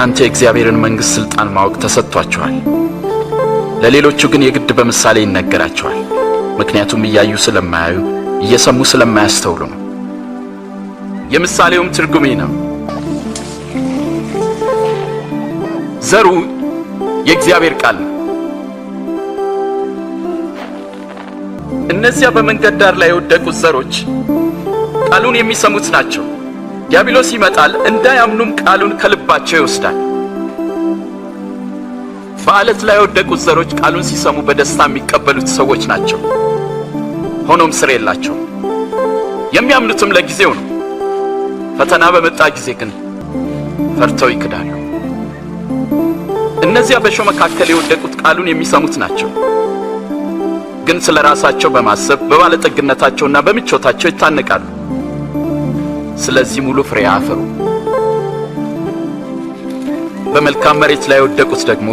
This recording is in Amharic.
ለእናንተ የእግዚአብሔርን መንግሥት ሥልጣን ማወቅ ተሰጥቷችኋል። ለሌሎቹ ግን የግድ በምሳሌ ይነገራቸዋል፣ ምክንያቱም እያዩ ስለማያዩ እየሰሙ ስለማያስተውሉ ነው። የምሳሌውም ትርጉም ይህ ነው። ዘሩ የእግዚአብሔር ቃል ነው። እነዚያ በመንገድ ዳር ላይ የወደቁት ዘሮች ቃሉን የሚሰሙት ናቸው። ዲያብሎስ ይመጣል፣ እንዳያምኑም ቃሉን ከልባቸው ይወስዳል። በዓለት ላይ የወደቁት ዘሮች ቃሉን ሲሰሙ በደስታ የሚቀበሉት ሰዎች ናቸው። ሆኖም ስር የላቸውም። የሚያምኑትም ለጊዜው ነው። ፈተና በመጣ ጊዜ ግን ፈርተው ይክዳሉ። እነዚያ በእሾህ መካከል የወደቁት ቃሉን የሚሰሙት ናቸው። ግን ስለ ራሳቸው በማሰብ በባለጠግነታቸውና በምቾታቸው ይታነቃሉ። ስለዚህ ሙሉ ፍሬ አያፈሩም። በመልካም መሬት ላይ የወደቁት ደግሞ